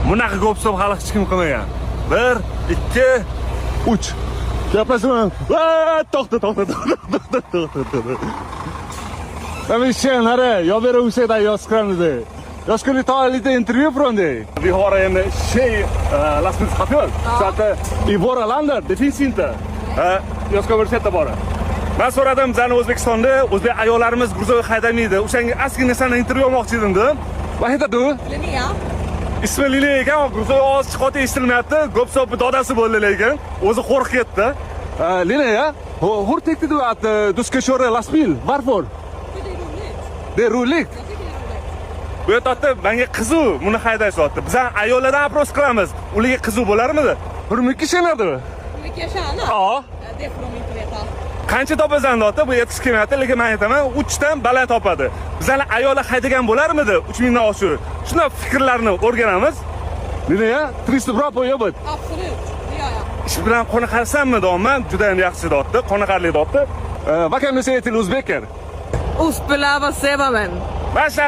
Bunaqa гоп-стоп hali hech kim qilmagan. Bir, ikki, uch. Gaplashma. To'xta, to'xta, to'xta, to'xta, to'xta, to'xta. Men tjenare, jag ber om ursäkt att jag skrämde dig. Jag skulle ta lite intervju från dig. Vi har en tjej, lastbilschaufför. Så att i våra länder, det finns inte. Jag ska översätta bara. Man so'radim, bizani O'zbekistonda o'zbek ayollarimiz грузовой haydamaydi. O'shanga ozgina sendan intervyu olmoqchi edim dedim. Vad heter du? Linnea. Ismi Linnea ekan, грузовой ovoz chiqyapti, eshitilmayapti. Гоп-стоп dodasi bo'ldi lekin. O'zi qo'rqib ketdi. Linnea, hur tyckte du att du ska köra lastbil? Varför? För det är roligt. Det är roligt. Jag tycker det är roligt. Bu aytyapti, menga qiziq buni haydashyapti. Bizani ayollardan опрос qilamiz. Ularga qiziq bo'larmidi? Hur mycket tjänar du? Hur mycket jag tjänar? Ja. Det får de inte veta. Qancha topasan deyapti, bu aytgisi kelmayapti, lekin men aytaman, 3 dan baland topadi. Bizani ayollar haydagan bo'larmidi 3000 dan oshiq? Shunday fikrlarni o'rganamiz. Linnea, trivs du bra på jobbet? Absolut, det gör jag. Ish bilan qoniqarsanmi deyapman, juda ham yaxshi deyapti, qoniqarli deyapti. Vad kan du säga till uzbeker? O'zbeklava sevaman. Masha.